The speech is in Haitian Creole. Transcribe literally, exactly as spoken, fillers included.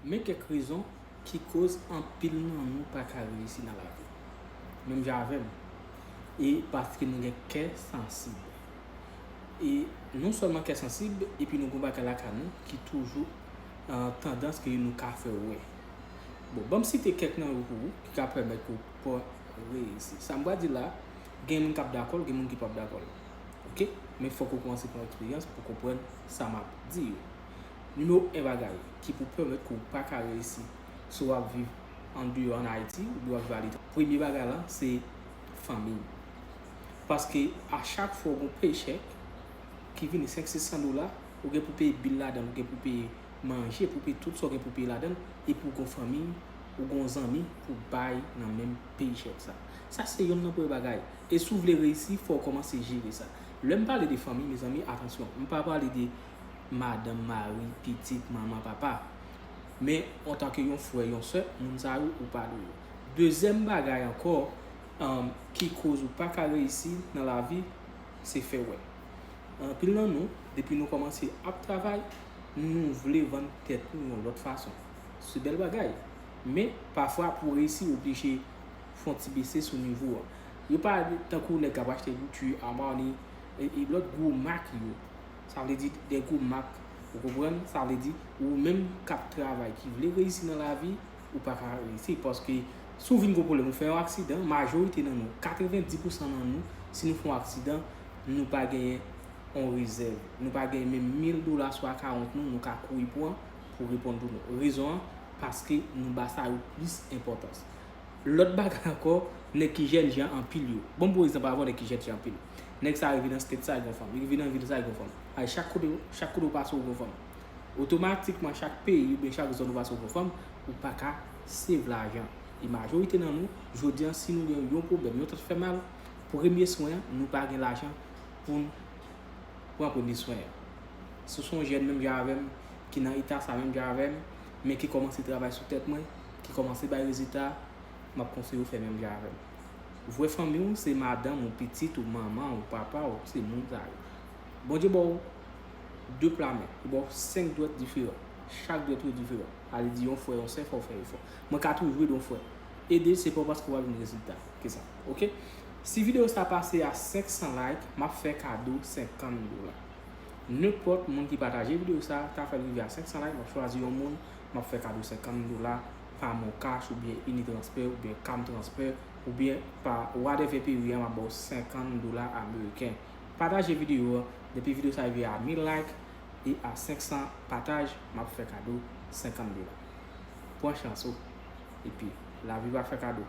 Men kèk rezon ki koz anpil nan nou pa ka reyisi nan lavi. Menm jan avè m. E paske nou gen kè sansib. E non sèlman kè sansib, epi nou gen bagay lakay nou ki toujou an tandans ke nou ka fè wè. Bon, ban m site kèk nan yo pou ou ki ka pèmèt ke w pa reyisi. Sa m pral di la, gen moun k ap dakò l, gen moun ki p ap dakò l. Oke? Men fòk ou kòmanse pran eksperyans pou konprann sa m ap di yo. Nimewo en bagay ki pou pèmèt ke w pa ka reyisi si w ap viv andeyò ann Ayiti oubyen w ap viv aletranje. Premye bagay la, se fanmi. Paske a chak fwa w gen yon pechèk ki vini senk, sis san dola, ou gen pou peye bil ladan l, ou gen pou peye manje, pou peye tout sa w gen pou peye ladan l, epi w gen yon fanmi, ou gen yon zanmi pou bay nan menm pechèk sa. Sa se yonn nan premye bagay. E si w vle reyisi, fò w kòmanse jere sa. Lè m pale de fanmi, mezanmi, atansyon, m pa pale de madanm, mari, pitit, manman, papa. Men, antanke yon frè, yon sè, moun sa yo, ou pa dwe yo. Dezyèm bagay ankò, um, ki koz ou pa ka reyisi nan lavi, se fè wè. Anpil nan nou, depi nou kòmanse ap travay, nou vle vann tèt nou yon lòt fason. Se bèl bagay. Men, pafwa, pou reyisi, ou oblije fè yon ti bese sou nivo a. Yo pa tankou nèg k ap achte Gucci, Armani, e, e lòt gwo mak yo. Sa vle di de gwo mak, ou konprann? Sa vle di ou menm k ap travay, ki vle reyisi nan lavi, ou pa ka reyisi. Paske si w vin gen pwoblèm, ou fè yon aksidan, majorite nan nou, katrevenndis pousan nan nou, si nou fè yon aksidan, nou pa genyen yon rezèv. Nou pa genyen menm mil dola swa akawont nou, nou ka kouri pran pou reponn pou nou. Rezon an, paske nou ba sa yo plis enpòtans. Lòt bagay ankò, nèg ki jèn jan anpil yo. Bon, pou egzanp, avè nèg ki jèn jan anpil. Nèg sa rive nan state sa, li gen fanm. Li rive nan vil sa, li gen fanm. Ay, chak kote, chak kote w pase, w gen fanm. Otomatikman, chak peyi oubyen chak zòn w pase, w gen fanm, ou pa ka save lajan. E majorite nan nou, jodi an, si nou gen yon pwoblèm, yon tèt fè mal, premye swen an, nou pa gen lajan pou n pran premye swen an. Si w se yon jèn menm jan avè m, ki nan eta sa menm jan avè m, men ki kòmanse travay sou tèt mwen, ki kòmanse bay rezilta, m ap konseye w fè menm jan avè m. Vrè fanmi w se madanm ou, pitit ou, manman ou, papa ou, se moun sa yo. Bondye ba w de pla men, li ba w senk dwèt diferan. Chak dwèt yo diferan. Sa vle di yon frè, yon sè, fò w fè efò. Mwen ka toujou ede yon frè. Ede se pa paske w ap jwenn rezilta. Ke sa. Oke? Si videyo sa pase a senk san like, m ap fè kado senkant dola. Nenpòt moun ki pataje videyo sa, ta fè l rive a senk san like, m ap chwazi yon moun, m ap fè kado senkant dola pa MonCash oubyen Unitransfer oubyen Cam Transfer oubyen pa whatever peyi a, m ap ba w senkant dola ameriken. Pataje videyo an, depi videyo sa rive a mil like e a senk san pataj, m ap fè kado senkant dola. Pran chans ou, epi lavi pa fè kado.